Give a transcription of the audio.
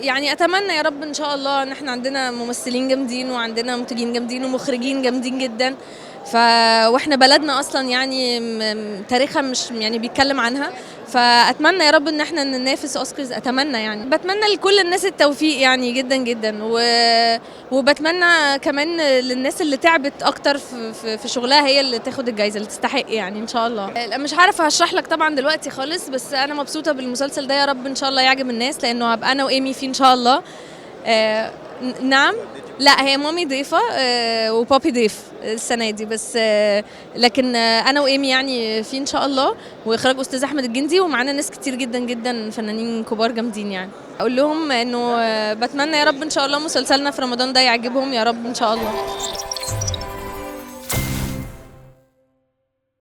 يعني اتمنى يا رب ان شاء الله ان احنا عندنا ممثلين جامدين وعندنا منتجين جامدين ومخرجين جامدين جدا، واحنا بلدنا اصلا يعني تاريخها مش يعني بيتكلم عنها، فاتمنى يا رب ان احنا ننافس اوسكارز. اتمنى يعني بتمنى لكل الناس التوفيق يعني جدا جدا، وبتمنى كمان للناس اللي تعبت اكتر في شغلها هي اللي تاخد الجايزة اللي تستحق يعني ان شاء الله. لا، مش عارفه هشرح لك طبعا دلوقتي خالص، بس انا مبسوطة بالمسلسل ده، يا رب ان شاء الله يعجب الناس لانه هبقى انا وايمي فيه ان شاء الله. نعم، لا هي مامي ضيفه، وبابي ضيف السنة دي بس، لكن انا وايمي يعني فيه ان شاء الله، واخراج استاذ احمد الجندي، ومعانا ناس كتير جدا جدا فنانين كبار جامدين. يعني اقول لهم انه بتمنى يا رب ان شاء الله مسلسلنا في رمضان ده يعجبهم يا رب ان شاء الله.